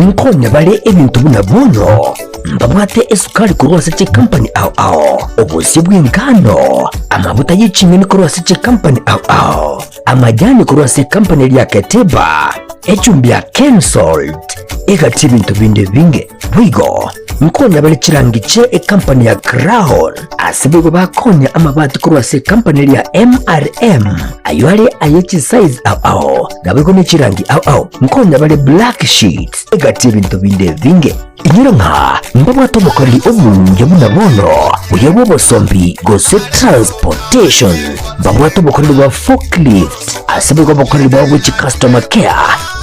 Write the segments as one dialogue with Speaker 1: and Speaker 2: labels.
Speaker 1: Nkonya bare ebinto buna bono, mbabwate esukari korwa ase chikampani ao ao, obosie bw'engano, amabuta ye ching'eni korwa ase chikampani ao ao, amajani korwa ase ekampani eria ya Keteba, echumbi ya Kensalt, egati ebinto binde ebinge. Boigo nkonya bare chirangi chie ekampani ya Crown, ase boigo bakonya amabati korwa ase ekampani eria ya MRM, ayio are aye chisize ao ao, naboigo ne chirangi ao ao. Nkonya bare black sheets, egati ebinto binde ebinge. Inyora ng'a mbabwate obokoreri obuya buna bono, buya bw'obosombi gose transportation. Mbabwate obokoreri bwa forklift, ase boigo obokoreri bwabo bwe chicustomer care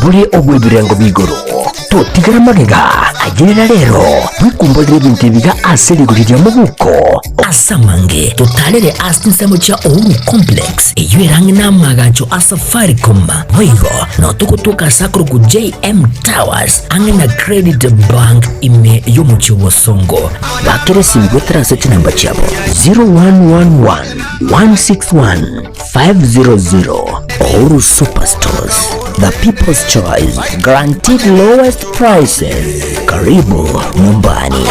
Speaker 1: bore obw'ebirengo b'igoro. Totigera magega, ayerera rero, bwekumborere ebinto ebiga ase rigori ria mobuko. Ase amange, totarere ase chinsemo chia Uhuru Complex, eyio ere ang'e n'amaagacho a Safaricom. Boigo, nao togotoka ase akorokwa JM Towers, ang'e na Credit Bank ime y'omochie o Bosongo. Bakera esimi goetera ase chinamba chiabo 0111 161 500. Uhuru Superstores, the people's choice, guaranteed lowest prices. Karibu nyumbani.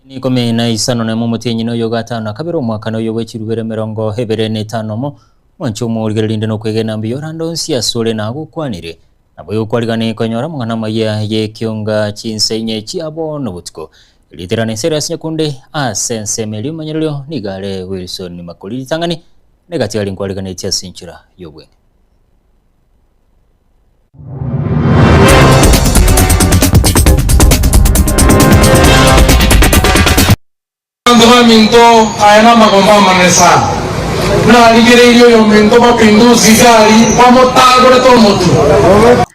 Speaker 2: Ikomi na isano nemo omotienyi noyo gatano na kabere omwaka noyo bwe chirubere emerongo ebere na etano omo mwanche omorigereria rinde nokwegena mbuya orande onsi asore nagokwanire nabo yokwarigani konyora amang'ana amaya y'ekionga chinsa inye chiabo nobotuko riiterane ense ere ase nyakunde ase ensemo eria omonyererio nigo are Wilson Makori ritang'ani negati aria nkwariganetie ase enchera y'obwene.
Speaker 3: Abanto baminto, aya namagombo amanene sana. Narigereirie oyominto Mapinduzi gari bamotagorete omotwe.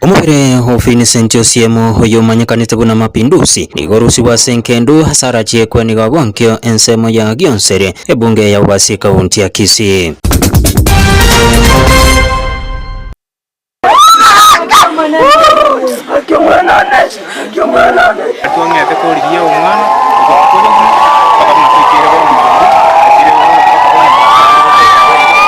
Speaker 4: Omobere o Vincent Osiemo oyomanyekanete buna Mapinduzi nigo orusigwe ase enkendu ase arachie kweniga bwankio ensemo ya Gionseri ebunge ya Bobasi ekaunti ya Kisii.
Speaker 5: Twang'ete korigia omwana, ogotukora buna, mpaka buna toikeire bono mambia, akire bono mpaka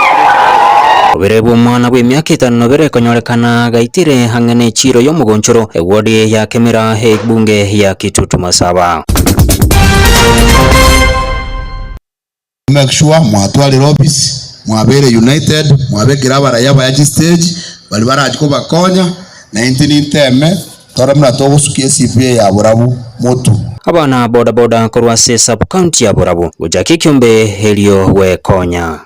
Speaker 5: bono mambia.
Speaker 4: Obere bw'omwana bw'emiaka etano na bere konyorekana gaitire ang'e n'echiiro y'omogonchoro, ewodi ya Kemera, ebunge ya Kitutu Masaba.
Speaker 6: Make sure mwatwarire office, mwabeire united, mwabekire abarai abaya chistage, baria barachi kobakonya, na intwe ninteme tore buna togosukia eCPA ya Borabu motu.
Speaker 4: Abana boda boda korwa ase sub county ya Borabu gochaka ekiombe erio gwekonya.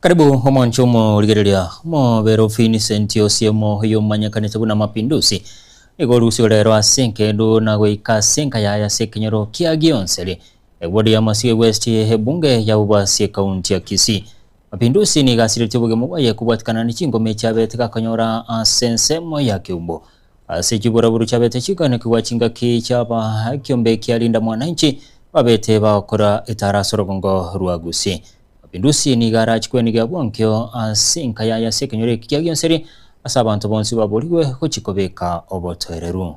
Speaker 2: Karibu omwancho omorigereria omobere o Vincent Osiemo oyomanyekanete buna Mapinduzi nigo orusiwe rero ase enkendu na goika ase enka yaye ase ekenyoro kia Gionseri eward ya Masige West ebunge ya Bobasi ekaunti ya Kisii. Mapinduzi nigo asiretie obogima bwaye kobwatikana ne chingoma echiabete gakonyora ase ensemo ya Keumbu Ase chiburaburu chiabete chiganekigwa chingaki chiaba ekiombe kia Linda Mwananchi babete bagokora etara ase orogongo rwa Gusii. Mapinduzi nigo arache kwenigia bwankio ase enka yaye ase ekenyoro eki kia Gionseri ase abanto bonsi baborigwe gochia kobeka obotoereru.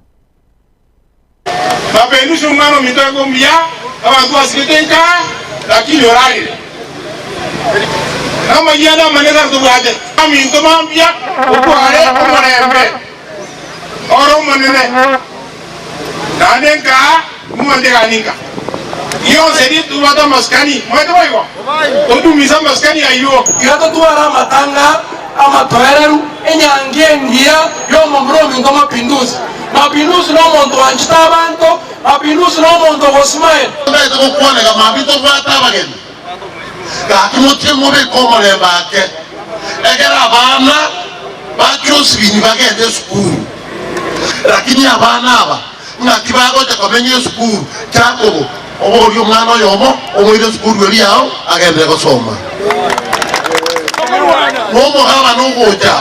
Speaker 3: Mapinduzi omwana ominto abe omuya, abanto basigete nka, lakini orarire. Namayianda amanene ase tobwate. Aminto mambia otware omorembe ore omonene, naende nka mwantegani nka. Gionsi erio tobwate amasikani, mwaete boigo? Todumise amasikani ayio.
Speaker 7: Tiga totware amatanga amatoereru, enyangi engiya y'omomura ominto Mapinduzi. Mapinduzi nomonto oanchete abanto, Mapinduzi nomonto ogosmile.
Speaker 8: Ntaete gokwaneka mambia tobwate abageni, gaki mochie mobeke omorembe ake, egere abana ba Josephine bagende esukuru. Lakini abana aba ng'aki bagocha komenya esukuru? Jakobo, oborie omwana oyomo omoire esukuru eria yao agenderere gosoma. Na omogabana ogocha,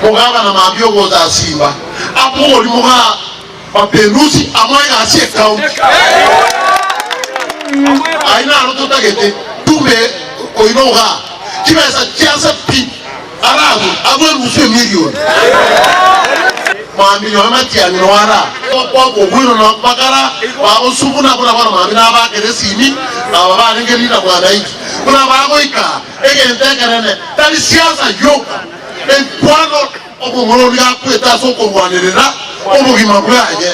Speaker 8: mogabana mambia ogocha asimba, abori moga Mapinduzi amoe egasi ecounty. Ayio naro totagete tume oino igaa chibesa chiase pi aragwe agwe enusu emilion. Mambia nyowe matiang'i noo ara kwakogwirwa na bakara bagosubu na buna bono mambia nabakere esimi aba barenge rina mwananchi buna bagoika egento ekenene tari siasa yoka ekwano Omomura oria akwete ase okorwanerera obogima bwaye.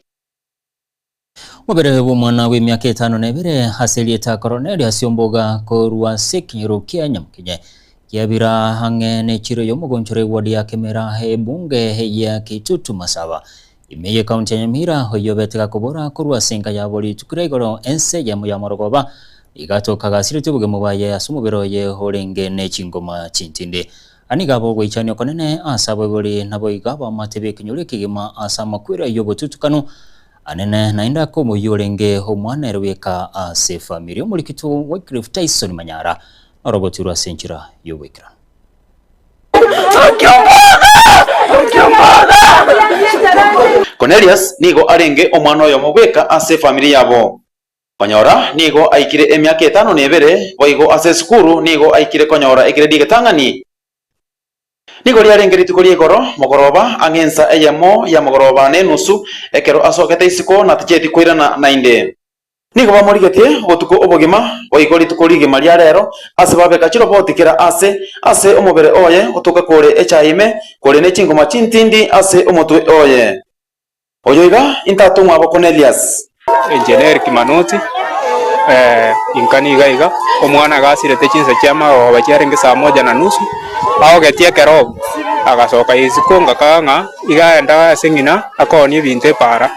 Speaker 2: Omobere bw'omwana bw'emiaka etano na ebere ase erieta Koronelius Omboga korwa ase ekenyoro kia Nyamukenye kiabira ang'e nechiro y'omogonchoro eward ya Kemera ebunge ya Kitutu Masaba ime y'ecounty ya Nyamira oyio obete gakobora korwa ase enka yabo rituko ria igoro ense eyemo ya morogoba nigo atoka gasiretie obogima bwaye ase omobere oye orenge ne chingoma chintindi. Aa nigo abe ogoichania okonene ase abaibori, naboigo abamate b'ekenyoro ekegima ase amakweri ay'obotutukanu anene, naende ake omoyio orenge omwana ere bweka ase efamiri. Omorikito Wycliffe Tyson Manyara norogotirwe ase enchera y'oboikeranu.
Speaker 9: Cornelius nigo arenge omwana oyomo bweka ase efamiri yabo. Konyora nigo aikire emiaka etano na ebere, boigo ase esukuru nigo aikire konyora egredi egetang'ani. Nigo riarenge rituko ria igoro mogoroba, ang'e ensa eyemo ya mogoroba na enusu, ekero asokete isiko na tichieti koirana naende. Nigo bamorigetie obotuko obogima, boigo rituko rigima ria rero, ase babeka chiroboti kera aase ase omobere oye otoka kore echaye ime, kore ne chingoma chintindi ase omotwe oye. Oyo iga intato omwabo Kornelius.
Speaker 5: Inche nere Kimanuti, inka niga iga, omwana agasirete chinsa chia marogoba chiarenge saa moja na nusu, aogetie ekerobo, agasoka isiko ngakaga ng'a iga aenda ase ng'ina akoonie ebinto epaara,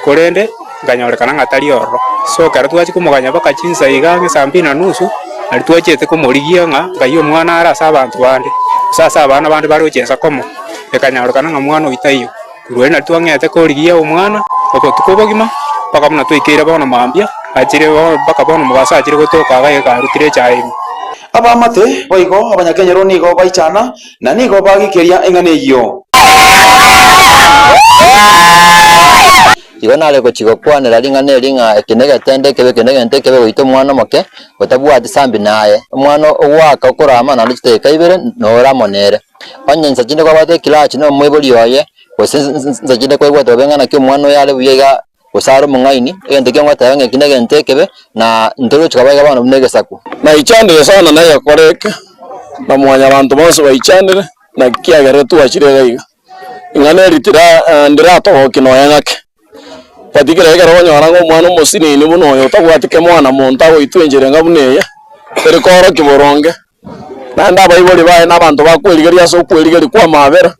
Speaker 5: korende nkanyorekana ng'a tari ororo. So ekero twachia komoganya mpaka chinsa iga ang'e saa mbili na nusu, nario twachiete komorigia ng'a ngai omwana are ase abanto bande, gose ase abana bande bare gochia ensa komo, ekanyorekana ng'a mwana oyio taiyo. Korwa erio nario twang'ete korigia omwana obotuko obogima, mpaka buna twaikeire bono mambia, achire bono mpaka bono mogaso achire gotoka iga iga arutire echae ime.
Speaker 9: Abaamate boigo abanyakenyoro nigo baichana, na nigo bagikeria eng'ana eyio.
Speaker 10: Igo nare gochia gokwanera ring'ana eri ng'a eke negetendo ekebe, eke negento ekebe goita omwana omoke, otabwati sambi naye. Omwana ogoaka okorama naende chidakika ibere nore amo nere. Onye insa chinde kwabwate eclutch na omoibori oye, gose insa chinde kwaigwete bobe ng'a naki omwana oyo are buya iga, gose are omong'aini, egento ekio ngoteba ng'a eki negento ekebe, na ntorochi koba iga bono buna egesaku.
Speaker 11: Naichandire sana nayekore eke, na mwanyabanto bonsi baichandire, naki kiagerire twachire iga iga. Ing'ana eri tira ndiratogokia nonya ng'ake. But ekero ekero okonyora ng'a omwana omosinini buna oyo otabwati kemwana monto agoitwa enchera enga buna eye, eri koorokia boronge. Naende abaibori baye na abanto bakwerigeria ase okwerigeria kw'amaabera,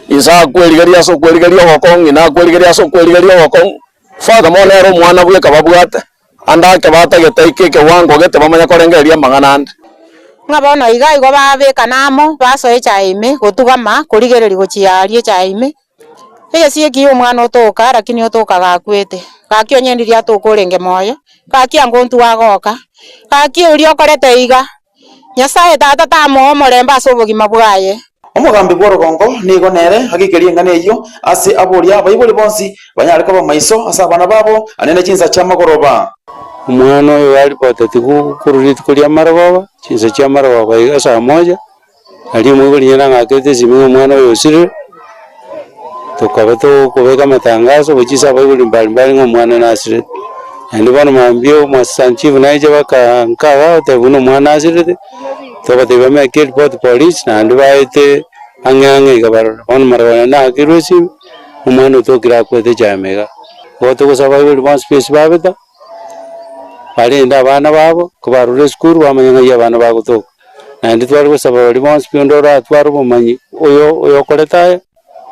Speaker 11: inse akwerigeria ase okwerigeria ogokong'u, ng'ina akwerigeria ase okwerigeria ogokong'u, furthermore nere omwana bweka babwate, ande ake batagete aike ekewango gete bamanye korengereria amang'ana ande.
Speaker 12: Ng'a bono iga igo babekana amo, basoa echae ime, gotugama, korigereria gochia aria echae ime. Egesio ekiya omwana otoka, lakini otoka gakwete. Gaki onye ndiria atoka orenge moyo, gaki ango ntwe agoka. Gaki oria okorete iga, Nyasaye Tata tamoa omorembe ase obogima bwaye.
Speaker 9: Omogambi bw'orogongo nigo nere agikerie eng'ana eyio ase aboria abaibori bonsi banyare koba maiso ase abana babo ane ne chinsa chi'amagoroba.
Speaker 13: Omwana oyo aripoteti korwa rituko ri'amarogoba, chinsa chi'amarogoba iga saa moja. Aria omoibori nyene ang'akerete esimi ng'a omwana oyo osirire, tokaba tokobeka amatangaso gochia ase abaibori mbari mbari ng'a omwana nasirete. Naende bono mambia omoassistant chief naiche baka nka igaa agoteba buna omwana asirete, tobatebia bameke eripoti polisi naende baete ang'e ang'e iga barore. Bono marogoba naende naakerwe esimi, omwana otokire akwete echame igaa. Igo togosaba abaibori bonsi pi ase babeta. Barende abana babo, kobarure esukuru bamanye ng'ai abana bagotoka. Naende tware gosaba baria bonsi pi onde oratware obomanyi oyo oyokorete aya,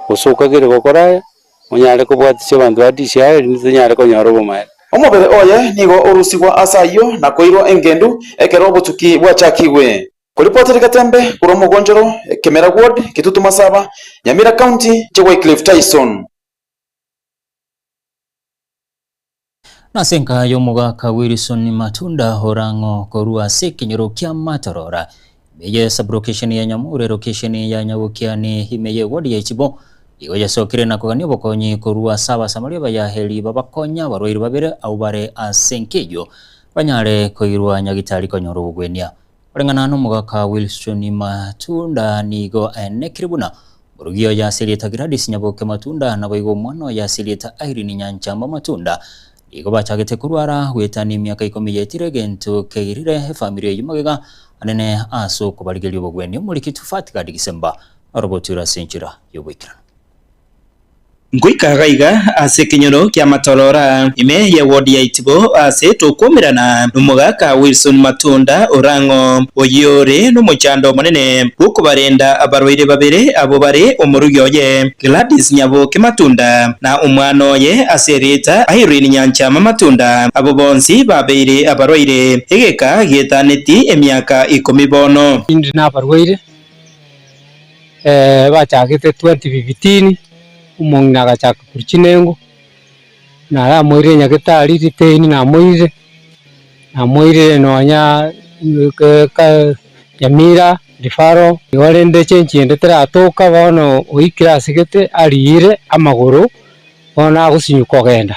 Speaker 13: gose okagere gokora aya, onyare kobwatisia abanto ba DCI erinde tonyare konyora obomaene.
Speaker 9: Omobere oye nigo orusigwa ase ayio na koirwa engendu ekero obotuki bwachakigwe. Koripotera Getembe korwa Omogonchoro, Kemera Ward, Kitutu Masaba, Nyamira County, Che Wycliffe Tyson.
Speaker 2: Nase enka y'omogaka Wilson Matunda Orang'o korwa ase ekenyoro kia Matorora. Ime ye Sub-location ya Nyamure, location ya Nyagokiani, ime ye ward ya Ichibo, igo yasokire na kogania obokonyi korwa ase Abasamaria Abayaheri babakonye abarwaire babere abwo bare ase enka eyio banyare koirwa nyagitari konyora obogwenia. Koreng'ana nomogaka Wilson Matunda nigo aenekire buna Omorugi oye ase erieta Gladys Nyaboke Matunda naboigo omwana oye ase erieta Irene Nyanchamba Matunda nigo bachagete korwara goetania emiaka ikomi yaetire egento keirire efamiri eyio magega anene ase okobarigeria obogwenia omoriki Tufati Gad Gisemba orogotura ase enchera y'oboikeranu.
Speaker 14: Ngoika gaiga ase ekenyoro kia Matorora, ime ye ward ya Itibo, ase tokwaumerana nomogaka Wilson Matunda Orang'o, oyio ore nomochando omonene bw'okobarenda abarwaire babere abwo bare omorugi oye Gladys Nyaboke Matunda na omwana oye ase erieta Irene Nyanchama Matunda, abwo bonsi babeire abarwaire egeka geetaneti emiaka ikomi bono.
Speaker 15: Inde nabarwaire bachagete 2015, omong'ina agachaka korwa chinengo, naramoirire nyagetari riteni namoirire, namoirire nonya Nyamira referral, igo rende chenchi ende teratoka bono oikire ase gete ariire amagoro bono agosinywa kogenda.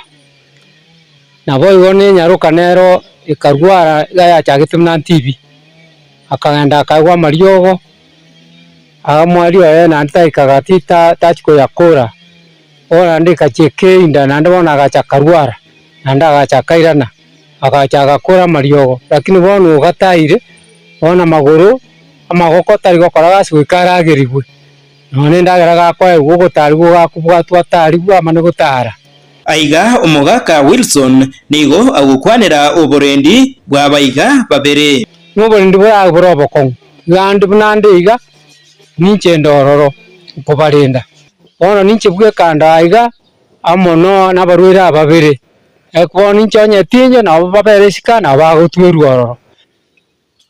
Speaker 15: Naboigo nenyaroka nero ekarwara iga yachagete buna TB, akagenda akaegwa amariogo, akamwaria oye naende tageka gati tachia koyakora, bono naende ekachia ekeinda naende bono agacha akarwara, naende agacha akairana, agacha agakora amariogo, lakini bono ogataire, bono amagoro, amagoko tari gokora gasi goika aragerigwe. Nonya nendagera gakoegwa ogotaarigwa gakobwatwa ataarigwe amane gotaara.
Speaker 14: Aiga omogaka Wilson nigo agokwanera oborendi bw'abaiga babere.
Speaker 15: Noborendi borabe bore obokong'u, iga ande buna ande iga, ninche inde ororo nkobarenda. Bono ninche bweka inde aiga amo nabarwaire aba babere, bono ninche onye tinche nabo babere isiko nabo bagotwerwa ororo.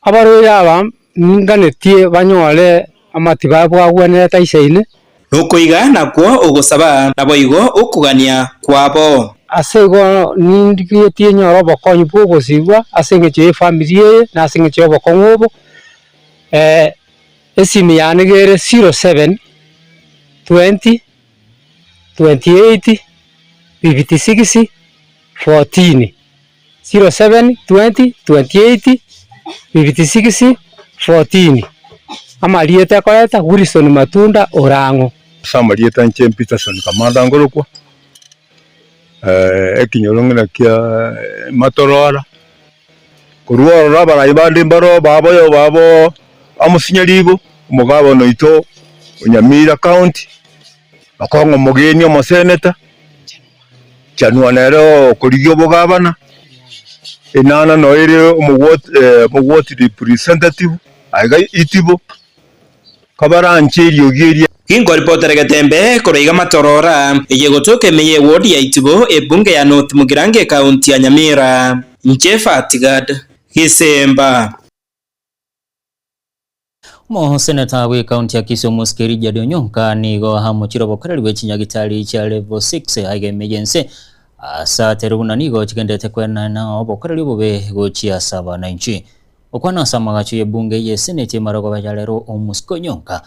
Speaker 15: Abarwaire aba ninganetie banyore amatibabu agwenerete aisaine.
Speaker 14: Nokoiga nakwo ogosaba, naboigo okogania kwabo.
Speaker 15: Ase igo nindigetie nyore obokonyi bw'ogosibwa ase engencho y'efamiri eye na ase engencho y'obokong'u obo. Esimi yane iga ere 07 20 28 56 14. 07 20 28 56 14 Amarieta ekoreta, Wilson Matunda Orang'o.
Speaker 16: Ase amarieta inche Peterson Kamanda nkorokwa, ekinyoro ng'ina kia Matorora, korwa ororo abarai bande mbaro baboyo babo Amusinyaribo, omogabana oito o Nyamira county, Okong'o omogeni omoseneta, Chanua nere okorigia obogabana, Enana noyo ere omogwoti representative aiga Itibo, kabaranche eriogi eria.
Speaker 14: Ginkoripotera getembe korwa iga Matorora, eye gotoka ime ye ward ya Itibo, ebunge ya North Mugirango ekaunti ya Nyamira. Inche Fatigad Gisemba.
Speaker 2: Omoseneta bw'ekaunti ya Kisii Omosike Richard Onyonka nigo amochire obokoreri bwe chinyagitari chia level 6 aiga ime y'ense ase atere buna nigo chigenderete kwenana obokoreri obobe gochia ase abananchi. Okwana ase amagacho y'ebunge ye seneti emarogoba ya rero Omosike Onyonka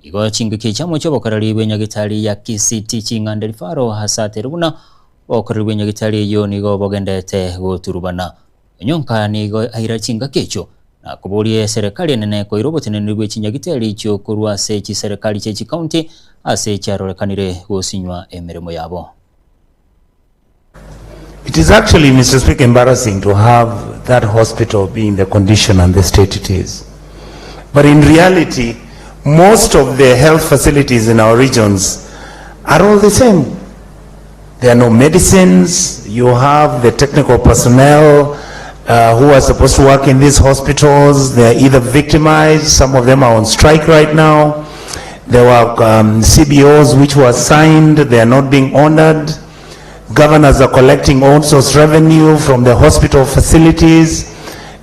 Speaker 2: nigo chingaki chiamochie obokoreri bw'enyagitari ya Kisii Teaching and Referral ase atere buna obokoreri bw'enyagitari eyio nigo bogenderete goturubana. Onyonka nigo aira chingaki echio, na koboria eserekari enene koira oboteneneri bwe chinyagiteri echio korwa ase chiserekari chie chikaunti ase chiarorekanire gosinywa emeremo yabo.
Speaker 17: It is actually, Mr. Speaker, embarrassing to have that hospital be in the condition and the state it is. But in reality, most of the health facilities in our regions are all the same. There are no medicines, you have the technical personnel uh, who are supposed to work in these hospitals, they are either victimized, some of them are on strike right now. There were um, CBOs which were signed, they are not being honored. Governors are collecting own source revenue from the hospital facilities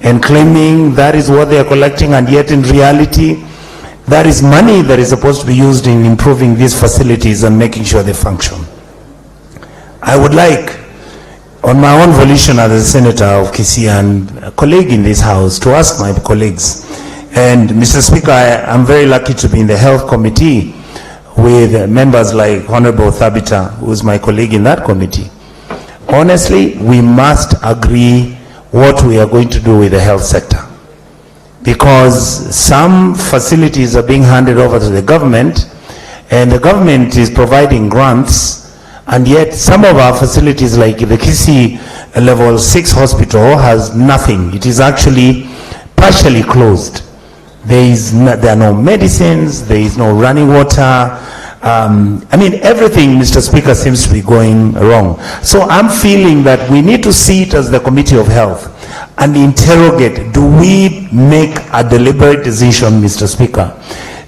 Speaker 17: and claiming that is what they are collecting and yet in reality that is money that is supposed to be used in improving these facilities and making sure they function. I would like, on my own volition as a senator of Kisii and a colleague in this house, to ask my colleagues And Mr. Speaker, I am very lucky to be in the Health Committee with members like Honorable Thabita, who is my colleague in that committee. Honestly, we must agree what we are going to do with the health sector. Because some facilities are being handed over to the government, and the government is providing grants, and yet some of our facilities, like the Kisii Level 6 Hospital, has nothing. It is actually partially closed. There is no, there are no medicines, there is no running water. Um, I mean, everything, Mr. Speaker, seems to be going wrong. So I'm feeling that we need to see it as the Committee of Health and interrogate, do we make a deliberate decision, Mr. Speaker,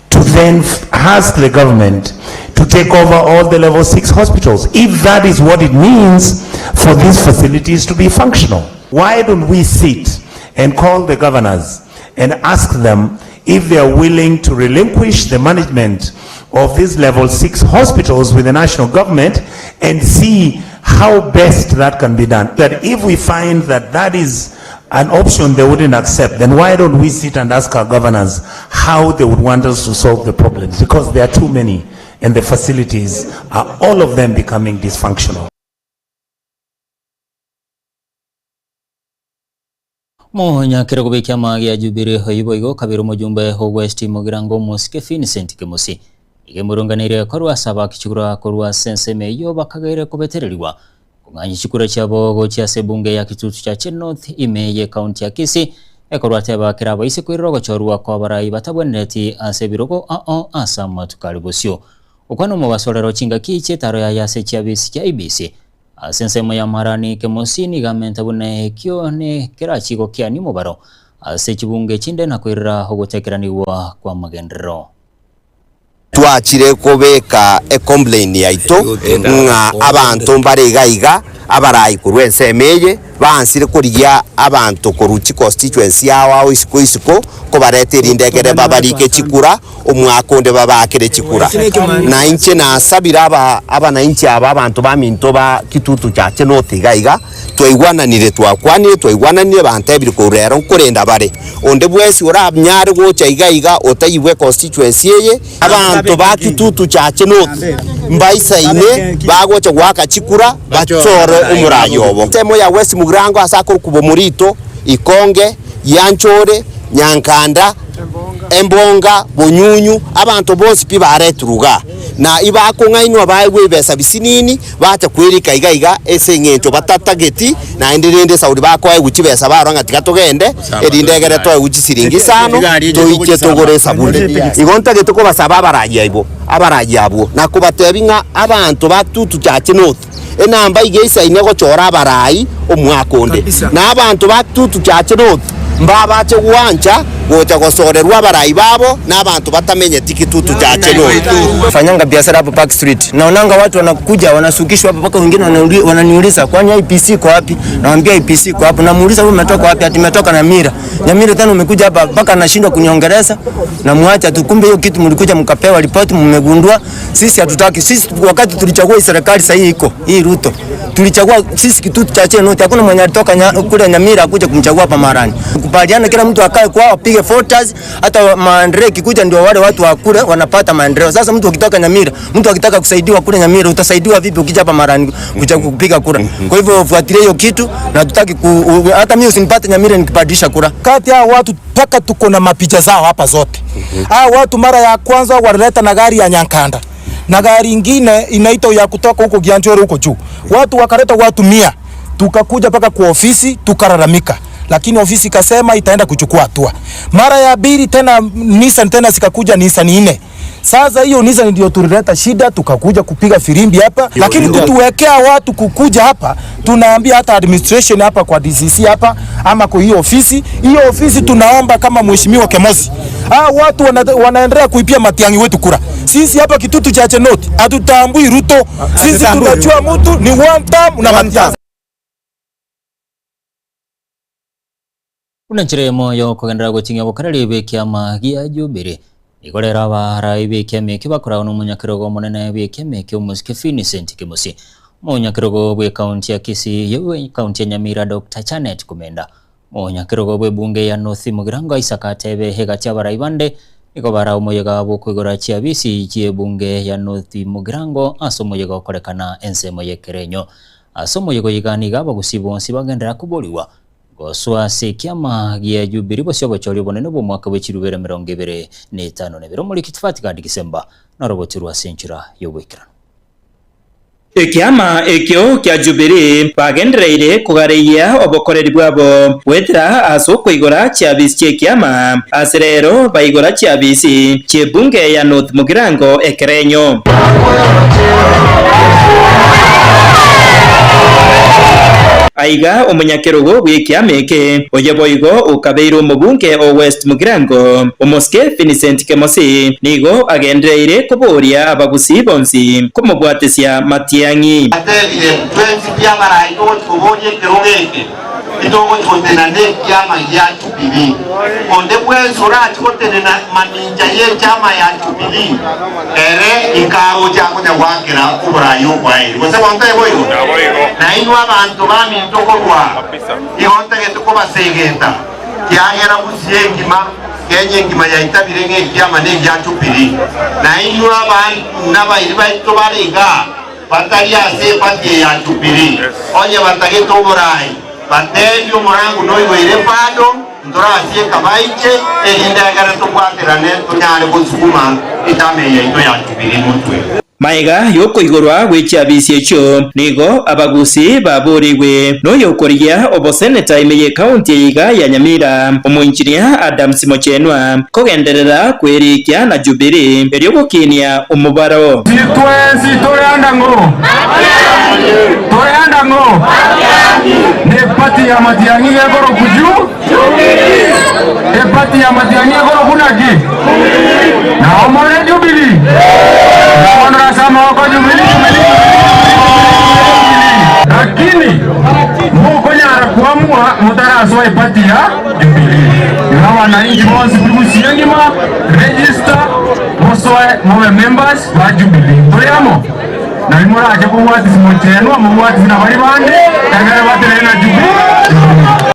Speaker 17: to then ask the government to take over all the level 6 hospitals, if that is what it means for these facilities to be functional? Why don't we sit and call the governors and ask them if they are willing to relinquish the management of these level 6 hospitals with the national government and see how best that can be done. That if we find that that is an option they wouldn't accept, then why don't we sit and ask our governors how they would want us to solve the problems? Because there are too many and the facilities are all of them becoming dysfunctional.
Speaker 2: Omonyakero bw'ekiama gia Jubilee oyio boigo kabere omojumbe o West Mugirango Omosike Vincent Kemosi nigo emurunganeire korwa ase abakichigura korwa ase ensemo eyio bakageire kobetererigwa kong'anyia chikura chiabo gochia ase ebunge ya Kitutu Chache North ime y'ecounty ya Kisii ekorwa ateba kera abaise koirera ogochorwa kw'abarai batabwenereti ase ebirogo ao ase amatuko are bosio. Okwana omobaso rero chingaki chi'etaro yaye ase chiabisi chia IEBC Ase ensemo y'amarani Kemosi nigo amente buna ekio nekerachiko kiani omobaro ase chibunge chinde na koirera ogotekeranigwa kw'amagenderero.
Speaker 18: Twachire kobeka ecomplain yaito ng'a abanto mbare iga iga abarai korwa ensemo eye baansire korigia abanto korwa chiconstituency ao ao isiko isiko kobareta erinde ekere babarike chikura omwaka onde babaakere chikura. Na inche nasabire aba abanainchi aba abanto baminto ba Kitutu Chache North iga iga, twaigwananire twakwanire twaigwananire bantebire korwa rero nkorenda bare. Onde bwensi oranyare gocha iga iga otaigwe econstituency eye, abanto ba Kitutu Chache North mbaisaine bagocha goaka chikura bachore omorai obo. Ensemo ya West Mugirango ase akorokwa Bomorito, Ikonge, Gianchore, Nyankanda, Embonga, Bonyunyu, abanto bonsi pi baretirwe igaa, na ibakong'ainwa baegwe ebesa bisinini, bacha kwerika iga iga ase eng'encho batatageti, naende rende esauri bakoegwa chibesa barora ng'a tiga togende, erinde egere toegwe chisiringi isano, toiche togore esabuni. Igo ntagete kobasaba abarayia ibo, abarayia abwo, na kobatebia ng'a abanto ba Tutu Chache North, Enamba iga eisaine gochora abarai omwaka onde, na abanto ba Kitutu Chache North mbabache gwancha gocha gosorerwa abarai babo na abanto batamenyeti Kitutu Chache North.
Speaker 19: Fanyanga biashara hapo Park Street. Naonanga watu wanakuja wanasukishwa hapa mpaka wengine wananiuliza kwani IEBC iko wapi? Nawaambia IEBC iko hapo. Namuuliza wewe umetoka wapi? Ati nimetoka Nyamira. Nyamira tena umekuja hapa mpaka anashindwa kuniongeleza. Namwacha tu. Kumbe hiyo kitu mlikuja mkapewa ripoti mmegundua. Sisi hatutaki. Sisi wakati tulichagua hii serikali sasa hii iko hii Ruto. Tulichagua sisi Kitutu Chache North. Hakuna mwenye alitoka nya, kule Nyamira akuja kumchagua hapa Marani. Kubaliana kila mtu akae kwao apige voters, hata maendeleo ikikuja ndio wale watu wa kule wanapata maendeleo. Sasa mtu ukitoka Nyamira, mtu akitaka kusaidiwa kule Nyamira utasaidiwa vipi ukija hapa Marani kuja kupiga kura? Kwa hivyo fuatilia hiyo kitu na tutaki ku, hata mimi usinipate Nyamira nikibadilisha kura.
Speaker 20: Kati ya watu mpaka tuko na mapicha zao hapa zote. Hao watu mara ya kwanza walileta na gari ya Nyankanda na gari ingine inaitwa ya kutoka huko Gianchoro huko juu. Watu wakaleta watu 100. Tukakuja mpaka kwa ofisi tukalalamika, lakini ofisi ikasema itaenda kuchukua hatua. Mara ya pili tena Nissan tena zikakuja Nissan 4. Sasa hiyo Nissan ndio tulileta shida, tukakuja kupiga firimbi hapa, lakini kutuwekea watu kukuja hapa, tunaambia hata administration hapa kwa DCC hapa ama kwa hiyo ofisi, hiyo ofisi tunaomba kama Mheshimiwa Kemosi, hao watu wanaendelea kuipia Matiang'i wetu kura. Sisi hapa Kitutu Chache North hatutambui Ruto, sisi tunajua mtu ni one term na Matiang'i.
Speaker 2: Buna enchera eyemo y'okogenderera goting'ia obokoreri bw'ekiama gia Jubilee, nigo rero abarai b'ekiama ekio bakoragwa n'omonyakerogo omonene bw'ekiama ekio omosike Vincent Kemosi, omonyakerogo bw'ecounty ya Kisii, y'ecounty ya Nyamira Doctor Janet Kumenda. Omonyakerogo bw'ebunge ya North Mugirango Isaac Atebe egati abarai bande nigo bara omoyega bw'okoigora chiabisi chi'ebunge ya North Mugirango ase omoyega okorekana ensemo y'ekerenyo. Ase omoyega oyo iga nigo abagusii bonsi bagenderera koborigwa gosoa ase ekiama gia Jubilee gose obochori obonene bw'omwaka bwe chirubere 2052. Omoriki Tifati Gadi Gisemba norobotirwe ase enchera y'oboikeranu.
Speaker 14: Ekiama ekio kia Jubilii bagendereire kogareyia obokoreri bwabo goetera ase okoigora chiabisi chi'ekiama, ase rero baigora chiabisi chi'ebunge ya North Mugirango ekerenyo. Aiga omonyakerogo bw'ekiama eke, oye boigo okabeire omobunge o West Mugirango, Omosike Vincent Kemosi, nigo agendereire koboria abagusii bonsi komobwatesia Matiang'i.
Speaker 8: Atebire, Twensi pi abarai togochia koboria ekerogo eke, titogochia gotenena ekiama gia Jubilii. Onde bwensi orache gotenena mamincha y'ekiama ya Jubilii, ere inkaroche akonya goakera oborai obwaeri. Gose bono tari boigo? Nainwe abanto baminto korwa igo ntagete kobasegeta, kiagera Gusii engima Kenya engima yaitabire ng'a ekiama negia Jubilii, na inwe nabairi baito bare igaa batari ase epati eye ya Jubilii, onye batagete oborai, bateebie omorango noigoire bado, ntorasieka baiche, erinde ekero tobwaterane tonyare gosukuma echama eye yaito ya Jubilii motwe.
Speaker 14: Magega y'okoigorwa gwe chiabisi echio, nigo abagusi baboorigwe noyokorigia oboseneta ime y'ekaunti eye iga ya Nyamira, omoinjinia Adams Mochenwa, kogenderera kwerikia na Jubilee erio gokinia omobaro.
Speaker 21: Twensi tore anda ng'o? Tore anda ng'o? Ne party ya Matiang'i gekorokwa Ju? Epati ya Matiang'i ekorokwa naki? Nao more Jubilee? Bono ase amaboko Jubilee, Jubilee, Jubilee, Jubilee. Lakini mokonyara koamua motarasoa epati ya Jubilee. Igo abananchi bonsi b'Gusii engima, register mosoe mobe members ba Jubilee. Tore amo? Nario morache kobwatisia mochenwa, mobwatisie na baria bande, ekero batenene na Jubilii.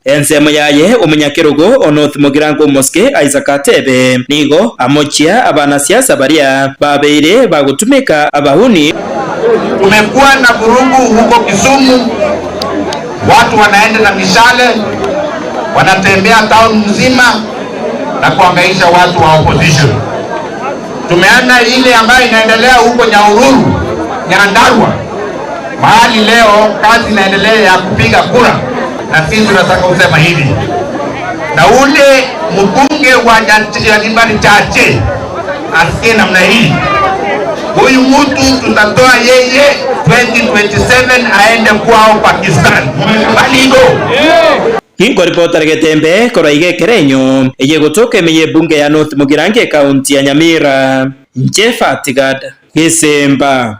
Speaker 14: Ensemo yaye omonyakerogo o North Mugirango Omosike Isaac Atebe nigo amochia abanasiasa baria babeire bagotumeka abahuni.
Speaker 3: Tumekuwa na vurugu huko Kisumu, watu wanaenda na mishale, wanatembea town mzima na kuangaisha watu wa opposition. Tumeona ile ambayo inaendelea huko Nyahururu, Nyandarua, mahali leo kazi inaendelea ya kupiga kura, na sisi tunataka kusema hivi, na ule mbunge wa Nyalimbari Chache asikie namna hii, huyu mtu tutatoa yeye 2027 aende kwao Pakistan. Baligo.
Speaker 14: Ginkoripotera Getembe korwa iga ekerenyo eye gotoka ime y'ebunge ya North Mugirango ekaunti ya Nyamira, inche Fatigad Gesemba.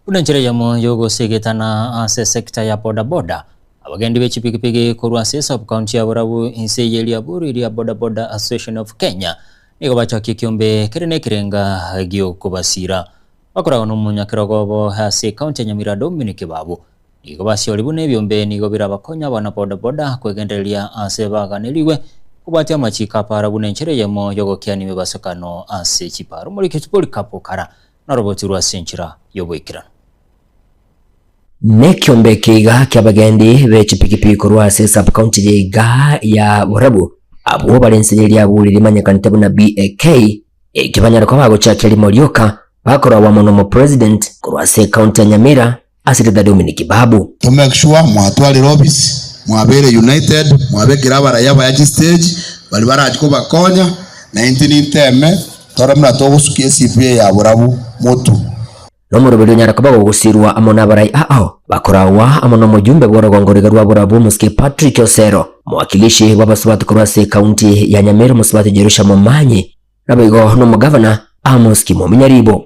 Speaker 2: Buna enchera eyemo y'ogosegetana ase esecta ya bodaboda, abagendi be chipigipigi korwa ase esub-county ya Borabu inse ye riaburu ria Boda Boda Association of Kenya nigo bachokia ekiombe kere nekerenga gi'okobasira. Bakoragwa nomonyakerogo obo ase ecounty ya Nyamira Dominic Babu. Nigo basiori buna ebiombe nigo birabakonye abana bodaboda kwegendereria ase baganerigwe kobwatia amachiko a para buna enchera eyemo y'ogokiania emebasokano ase chipara. Omoriki Polycarp Okara norobotirwe ase enchera y'oboikeranu.
Speaker 1: Nekiombe eke iga ki'abagendi be chipigipigi korwa ase esub-county ya iga ya Borabu, abwo bare ense ye riaburi rimanyekanete buna BAK, ekio banyare koba bagochakia rimo rioka, bakoragwa amo nomopresident korwa ase ecounty ya Nyamira, Ase Ritha Dominic Babu.
Speaker 6: To make sure mwatwarire office, mwabeire united, mwabekire abarai abaya chistage, baria barachi kobakonya, na intwe ninteme tore buna togosukia ecv eye ya borabu motu.
Speaker 1: Nomoroberi onyare koba gogosirwa amo nabarai ao bakoragwa amo nomojumbe bw'orogongo riga rwa borabu omosike Patrick Osero, omowakilishi bw'abasubati korwa ase ekaunti ya Nyamira omosubati Jerusha Momanyi, Naboigo nomogavana Amos Kimomi Nyaribo.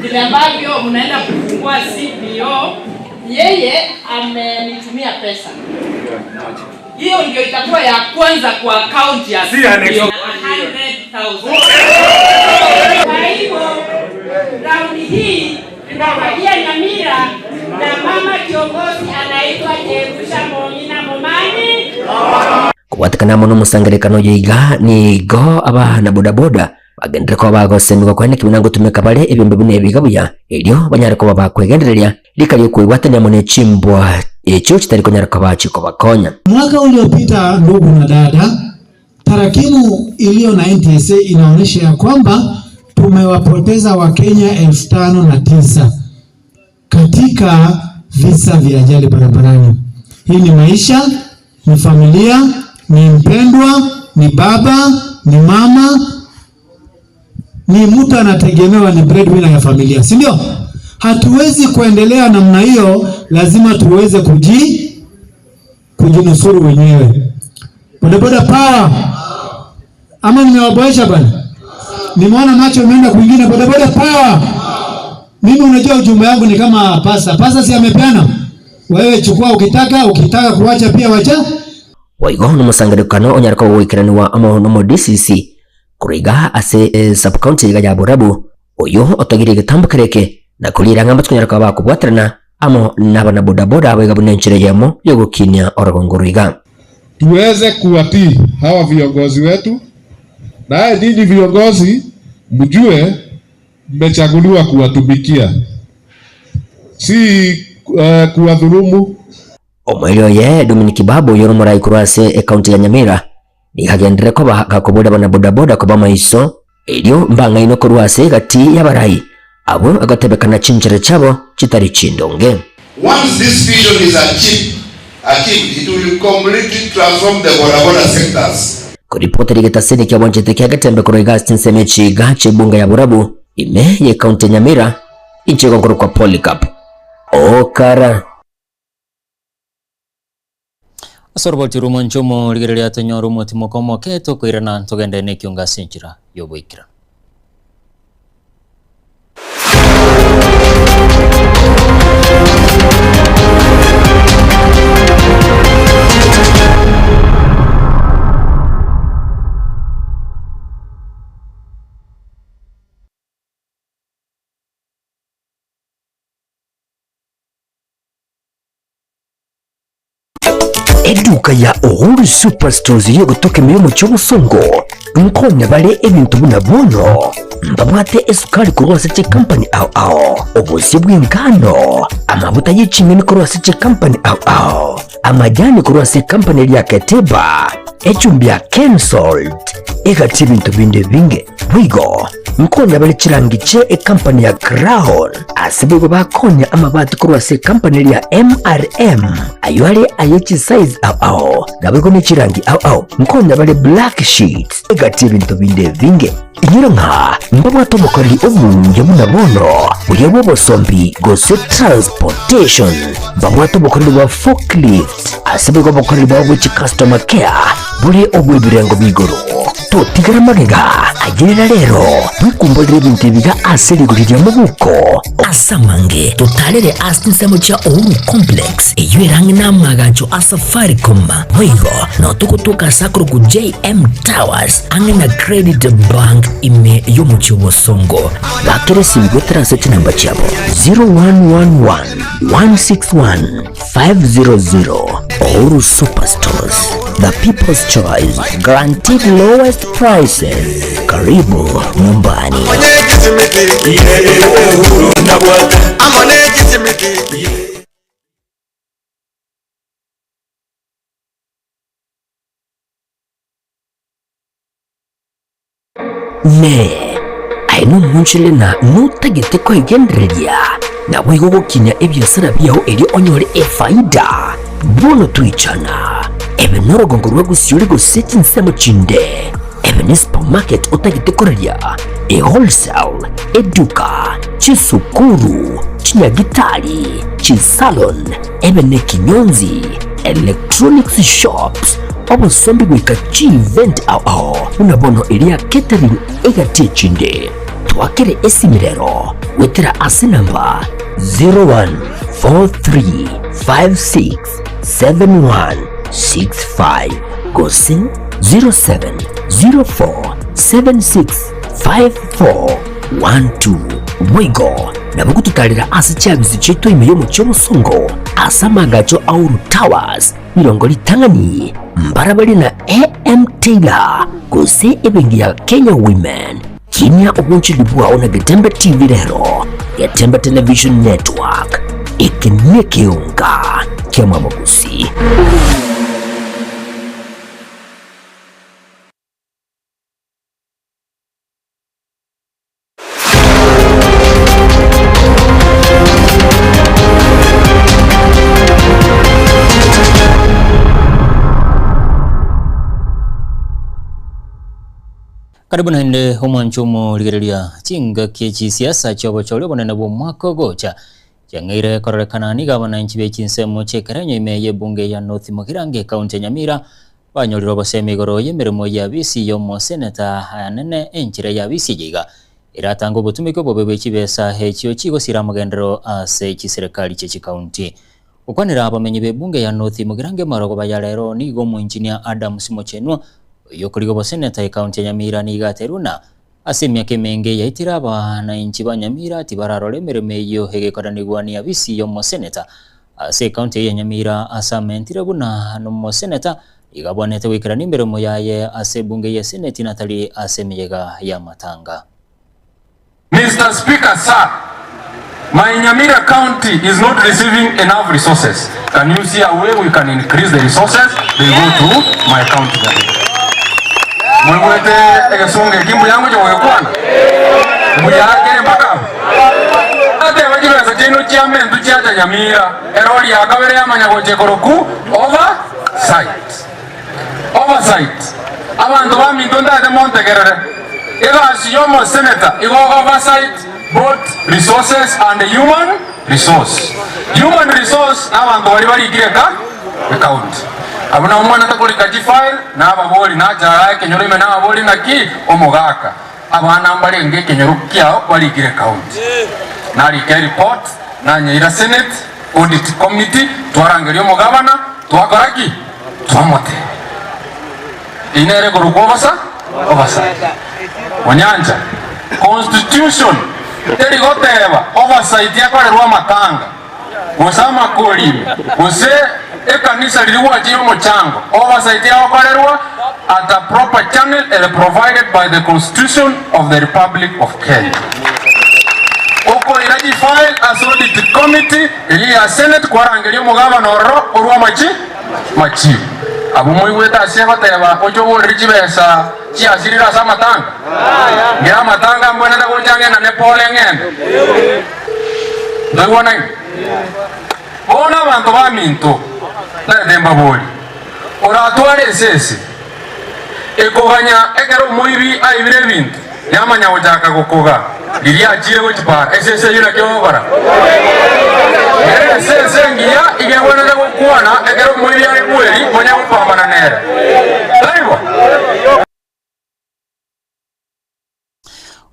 Speaker 22: Vile ambavyo mnaenda kufungua CBO, yeye amenitumia pesa hiyo, ndio itakuwa ya kwanza kwa account ya CBO 100,000. Kwa hivyo round hii
Speaker 4: Kutoka Nyamira na mama kiongozi anaitwa Jerusha Mong'ina Momani.
Speaker 1: Kobwatekana amo nomosangererekano oyo iga nigo abana bodaboda bagenderere koba bagosemigwa koene ki buna ngotumeka bare ebiombe buna ebi iga buya erio banyare koba bakwegendereria rika riokoigwatania amo ne chimbwa echio chitari konyara koba chikobakonya.
Speaker 7: Mwaka uliopita, ndugu na dada, tarakimu iliyo na NTSA inaonyesha ya kwamba tumewapoteza Wakenya 5,009 katika visa vya ajali barabarani. Hii ni maisha, ni familia, ni mpendwa, ni baba, ni mama, ni mtu anategemewa, ni breadwinner ya familia, si ndio? Hatuwezi kuendelea namna hiyo, lazima tuweze kujinusuru wenyewe. Bodaboda power! Ama nimewaboesha bana? Nimeona macho imeenda kwingine. Bodaboda power! Mimi unajua ujumbe wangu ni kama pasa. Pasa si amepeana? Wewe chukua ukitaka, ukitaka kuwacha pia wacha.
Speaker 1: Boigo nomosangererekano onyare koba ogoikeranigwa amo nomo DCC korwa iga ase esub county iga ya Borabu, oyio otogirie egetambo kere eke na koriera ng'a mbachikonyara koba bakobwaterana amo nabana bodaboda abo iga buna enchera eyemo yogokinia orogongo rwa iga.
Speaker 23: Tuweze kuwatii hawa viongozi wetu, naye nyinyi viongozi mjue mmechaguliwa kuwatumikia, si kuwadhulumu.
Speaker 1: Omoerio oye Dominic Babu oyio ore omorai korwa ase ecounty ya Nyamira nigo agenderere koba gakoboria abana bodaboda koba amaiso erio mbang'ainwe korwa ase egati y'abarai abwo agotebekana chinchera chiabo chitari chindonge.
Speaker 6: Once this vision is achieved, it will completely transform the boda boda sectors.
Speaker 1: Koripota egetaseni kiabwanchete kia Getembe korwa iga ase chinsemo echi iga chi'ebunga ya Borabu ime y'ecounty ya Nyamira inche igo nkorokwa Polycarp Okara.
Speaker 2: Ase oroboti rw'omonche omorigereria tonyore omotimoko omoke tokoirana togende nekiongo ase enchera y'oboikeranu.
Speaker 1: Eduka ya Uhuru Superstores y'ogotoka ime y'omochie obosongo nkonya bare ebinto buna bono mbabwate esukari korwa ase chikampani ao ao, obosie bw'engano, amabuta ye ching'eni korwa ase chikampani ao ao, amajani korwa ase ekampani eria Keteba, echumbi ya Kensalt, egati ebinto binde ebinge. Boigo nkonya bare chirangi chie ekampani ya Crown, ase boigo bakonya amabati korwa ase ekampani eria MRM, ayio are aye chisize ao ao, naboigo ne chirangi ao ao. Nkonya bare black sheets, egati ebinto binde ebinge. Inyora ng'a mbabwate obokoreri obuya buna bono, buya bw'obosombi gose transportation. Mbabwate obokoreri bwa forklift, ase boigo obokoreri bwabo bwe chicustomer care bore obw'ebirengo bia igoro. Totigara magega, ayerera rero, bwekumborere ebinto ebiga ase rigori ria mobuko. Ase amange, totarere ase chinsemo chia Uhuru Complex, eyio ere ang'e namagacho a Safaricom. Boigo nao togotoka ase akorokwa JM Towers, ang'e na Credit Bank ime y'omochie o Bosongo. Bakera esimi goetera ase chinamba chiabo 0111 161 500. Uhuru Superstores, the people's choice, guaranteed lowest prices. Karibu nyumbani. Ne, aye nomonchore na notagete kwegendereria, naboigo gokinia ebiasara biao erio onyore efaida. Bono toichana, ebe norogongo rwa gosiori gose chinsemo chinde, ebe ne supermarket otagete koraria, e wholesale, eduka, chisukuru, chinyagitari, chisalon, ebe nekinyonzi, electronics shops, obosombi goika chievent ao ao buna bono eria catering egati echinde. Twakere esimi rero goetera ase namba 0143567165 gose 07047654. 12. Boigo nabo gototarera ase chiabisi chiaito ime y'omochie omosongo ase amaagacho a Uhuru Towers, rirongo ritang'ani, mbarabare na AM Taylor gose ebenki ya Kenya Women. Kinia obonchori bwao na Getembe TV rero, Getembe Television Network, eke nekeonga ki'amabogusi.
Speaker 2: Karibu naende omwancho omorigereria chingaki echisiasa chiobochori obonene bw'omwaka ogocha chiang'eire kororekana nigo abananchi be chinsemo chi'ekerenyo ime y'ebunge ya North Mugirango ekaunti ya Nyamira Banyorire obosemi igoro y'emeremo y'abisi y'omoseneta anene enchera y'abisi eye iga eratange obotumiki obobe bwe chibesa echio chigosira amagenderero ase chiserekari chie chikaunti. Gokwanera abamenyi b'ebunge ya North Mugirango emarogoba ya rero nigo omoinjinia Adams Mochenwa oyio okorigia oboseneta ekaunti ya Nyamira nigo aterwe na ase emiaka emenge yaetire abanainchi ba Nyamira tibararora emeremo eyio egekoranigwa ni abisi y'omoseneta Ase ekaunti eye ya Nyamira ase amentire buna nomoseneta, igo abwanete goikerania emeremo yaye ase ebunge ye seneti na tari ase emeyega y'amatanga.
Speaker 21: Mister Speaker sir, my Nyamira county is not receiving enough resources, can you see a way we can increase the resources they go to my county Nyamira? Moigwete egesongo eki mbuya ngocha gogekwana? Mbuya kere mpaka abo? Nateba chibesa chiaino chi'amentu chiacha Nyamira, erori ya kabere yamanya gocha ekoroku oversight. Oversight. Abanto baminto ntaete montegerere. Egasi y'omoseneta igo oversight both resources and human resource. Human resource nabanto baria barikire eka ecounty. Abwo nabo mwanete korika chifile, nababori nacha aa ekenyoro ime nababori ng'aki omogaka. Abana mbarenge ekenyoro kiao barikire county. Narika ereport, nanyeira senate, audit committee, twarangeria omogabana, twakora ki? Twamotebia. Eyio nere ekorokwa obosa, oversight. Onyancha, constitution teri goteba oversight yakorerwa amatanga, gose amakori ime, gose ekanisa riria gwachire omochango, oversight yagokorerwa at a proper channel ere provided by the constitution of the Republic of Kenya. Okoira chifile ase audit committee eria ya senate kwarangeria omogabana ororo orwe amachi machibu. Abwo moigwete ase egoteba oche oborere chibesa chiasirire ase amatanga? Ngira amatanga mbwenerete gocha ng'endane pole ng'ende. Ntoigwanaine? Bono abanto baminto, narete mbaborie, Oratware esese ekoganya ekero omoibi aibire ebinto, yamanya gochaka gokoga riria achiire gochipara, esese eyio naki ogokora? Nere esese engiya iga egwenerete gokwana ekero omoibi are bweri, monya gopambana nere. Taibo?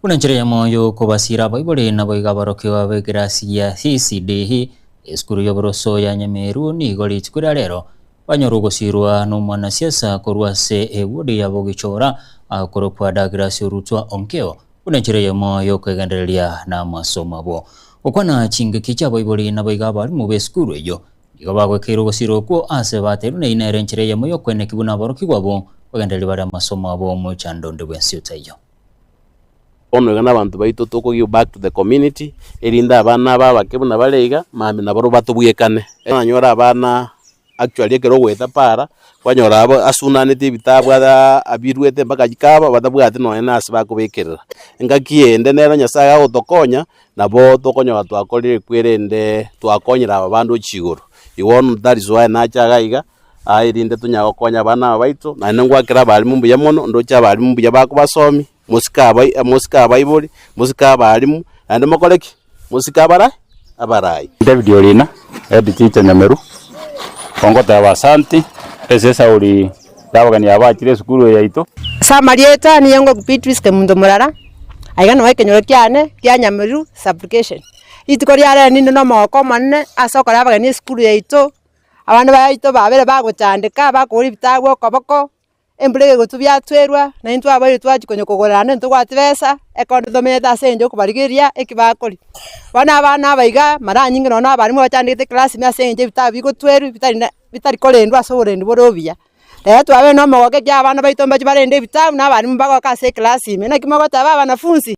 Speaker 2: Buna enchera eyemo y'okobasiira abaibori naboigo aborokigwa b'ekerasi gia CCD, esukuru y'oboroso ya Nyameru nigo rituko ria rero banyora ogosiirwa n'omwanasiasa korwa ase ewodi ya Bogichora akorokwa Douglas Orutwa Onkeo buna enchera eyemo y'okwegendereria n'amasomo abo. Gokwana chingaki chi'abaibori naboigo abalimu b'esukuru eyio Nigo bagwekeire ogosira okwo aase bateirwe na eyio nere enchera eyemo y'okweneki buna aborokigwa abwo bagendereria bare amasomo abo omochando onde bwensi otaiyo.
Speaker 5: Bono iga nabanto baito toko give back to the community, erinde abana aba abake buna bare iga, mambia nabarobwo batobwekane. Nanyora abana actually ekero ogoeta para, kwanyora abo asunaneti ebitabu abirwete mpaka chikaba batabwati nonye na ase bakobekerera. Engaki eyende nero Nyasaye agotokonya, Nabo tokonyora twakorire kwerende twakonyire aba bande gochia igoro. Igo bono that is why nacha iga iga, aa erinde tonyare gokonya abana aba baito, naende ngwakera abalimu mbuya mono, ndoche abalimu mbuya bakobasomia, mosike abai mosike abaibori, mosike abalimu, naende mokore ki? Mosike abara abarai.
Speaker 10: David Orina, head teacher Nyameru, kongoteba asanti ase esauri y'abageni aba bachire esukuru eye yaito.
Speaker 11: Ase amarieta nigo ngoku Beatrice Kemunto Murara, aiga noo ekenyoro kiane kia Nyamiriru sub-location. Rituko ria rero ninde na omogoko omonene ase okora abageni esukuru yaito, abana baito babere bagochandeka bakogora ebitabu okoboko. Embura egotwa biatwerwa, na intwe abairi twachia konya kogora naende ntobwati besa, ekero tomenyete ase eng'encho yokobarigereria eki bakoria. Bono abana aba iga, mara nyinge nonye na abalimu bachandegete eclass ime ase eng'encho ebitabu bigotwerwa bitari na bitari korendwa ase oborendi bore obuya. Rero twabeire na omogoko ekiagera abana baito mbache barende ebitabu na abalimu mbagoke ase eclass ime. Naki mogoteba abanafunsi?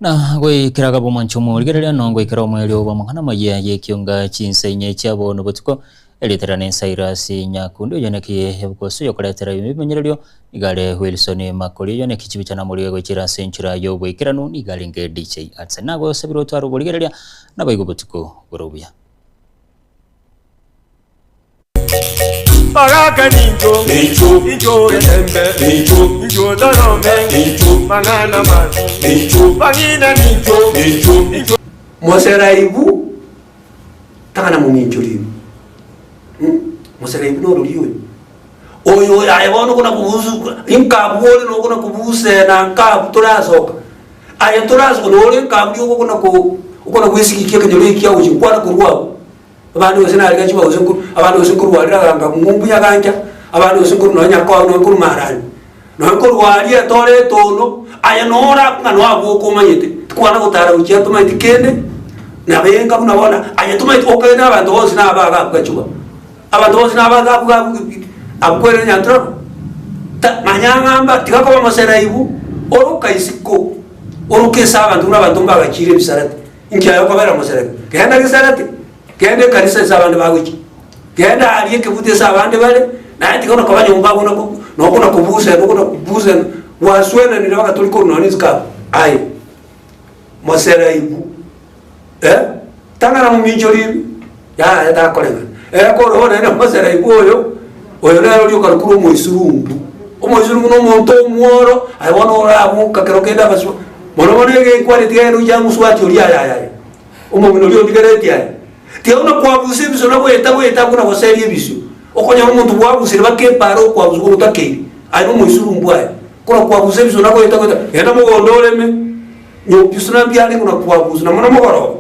Speaker 2: Na goikera agaba omwancho omorigereria, na goikera omoerio bw'amang'ana amayia y'ekionga chinsa inye chia bono botuko, erieta riane Cyrus Nyakundi, oyio naki ebukusu y'okoretera ebimenyererio, nigo are Wilson Makori, oyio naki chibicha namorigia gochira ase enchera y'oboikeranu, nigo arenge DJ Arts. Nagosabire otware oborigereria, naboigo obotuko bore obuya.
Speaker 9: Baraka nincho, nincho, nincho gembe, nincho, nincho dorome, nincho, mang'ana mabi, nincho, bang'ina nincho, nincho, nincho.
Speaker 12: Moseraibu tang'ana momincho ribu. Moseraibu norori oyo. Oyo oyo aye bono okona kobusu inkabu ore nokona kobusena nkabu torasoka. Aye torasoka nore nkabu rioka okona ko okona gwesigikia ekenyoro eki kiagochia kwana korwa abwo. Abande gose nariga chiba gose nko abande gose nkorwarera ganga ng'umbu nyagancha, abande gose nkorwa nonya nyakoa nonya nkorwa marani, nonya nkorwa aria etore etono, aye noro abwo ng'a noyo abwo okomanyete, tikwana gotara gochia tomaeti kende, nabo enga buna bono aye tomaeti okagenda abanto bonsi naba iga abwo gachuba, abanto bonsi naba iga abwo abwo abwo kwerire nyantororo, ta manya ng'a mba tiga koba moseraibu, oroka isiko, oroke ase abanto buna abanto mbagachire ebisarate. Inki aye okobera omoseremi? Genda gesarate, genda ekanisa ase abande bagochia, genda aria ekebuto ase abande bare, naye tiga ona koba nyomba abwo nako nokona kobusena okona kobusena, gwaswenanire mpaka tori korwa nonya isiko abwo. Aye moseraibu eh, tang'ana mominchori ebi, yaya takoreng'ana. Ekoro nere moseraibu oyo, oyo nere oria okarokirwe omoisurumbu. Omoisurumbu na omonto omworo, aye bono oraboka kero kende abaswa. Mono mono egenkwana tiga eruche amoswati oria aye aye aye, omong'ina oria ondigereretie aye. Tiga buna kwabusa ebisio na goeta goeta buna goseria ebisio, okonyora omonto bwabusire baka epaara okwabusa ogotakeire, aye nomoisurumbu aye. Korwa kwabusa ebisio na goeta goeta, genda mogondo oreme, nyombiso na mbiare buna kwabusa, na mono mogoroba,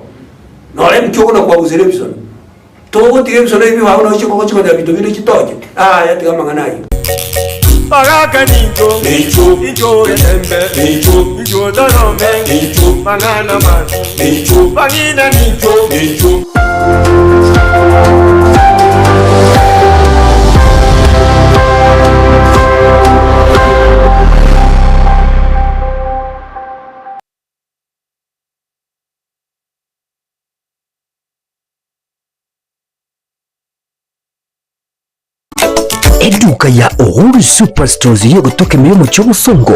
Speaker 12: nore emchie okona kwabusera ebisona. Togotiga ebisona ebi bibe abwo nochie gochikonyora binto binde chitoche, yaya tiga amang'ana ayio.
Speaker 9: Baraka nincho, nincho, nincho gembe, nincho, nincho dorome, nincho, mang'ana mabi, nincho, bang'ina nincho, nincho.
Speaker 1: Eduka ya Uhuru Superstores y'ogotoka ime y'omochie obosongo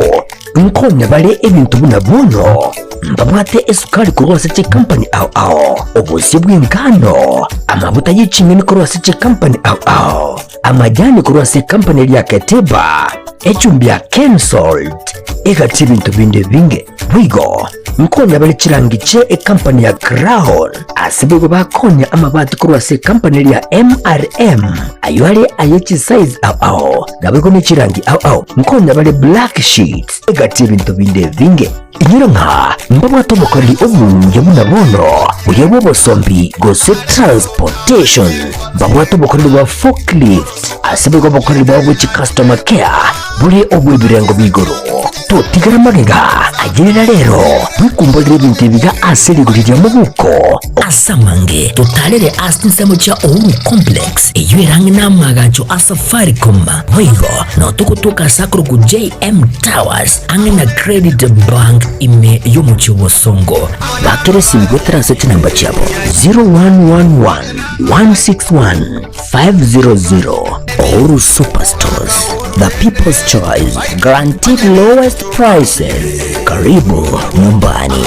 Speaker 1: nkonya bare ebinto buna bono mbabwate esukari korwa ase chikampani ao ao, obosie bw'engano, amabuta ye ching'eni korwa ase chikampani ao ao, amajani korwa ase ekampani eria Keteba, echumbi ya Kensalt, egati ebinto binde ebinge. Boigo nkonya bare chirangi chie ekampani ya Crown, ase boigo bakonya amabati korwa ase ekampani eria ya MRM, ayio are aye chisize ao ao, naboigo ne chirangi ao ao. Nkonya bare black sheets, egati ebinto binde ebinge. Inyora ng'a mbabwate obokoreri obuya buna bono, buya bw'obosombi gose transportation. Mbabwate obokoreri bwa forklift, ase boigo obokoreri bwabo bwe chicustomer care bore obw'ebirengo bia igoro. Totigera magega, ayerera rero, bwekumborere ebinto ebiga ase rigori ria mobuko. Ase amange, totarere ase chinsemo chia Uhuru Complex, eyio ere ang'e n'amaagacho a Safaricom. Boigo, nao togotoka ase akorokwa JM Towers, ang'e na Credit Bank ime y'omochie o Bosongo. Bakera esimi goetera ase chinamba chiabo 0111 161 500. Uhuru Superstores, the people's choice, guaranteed lowest prices. Karibu nyumbani.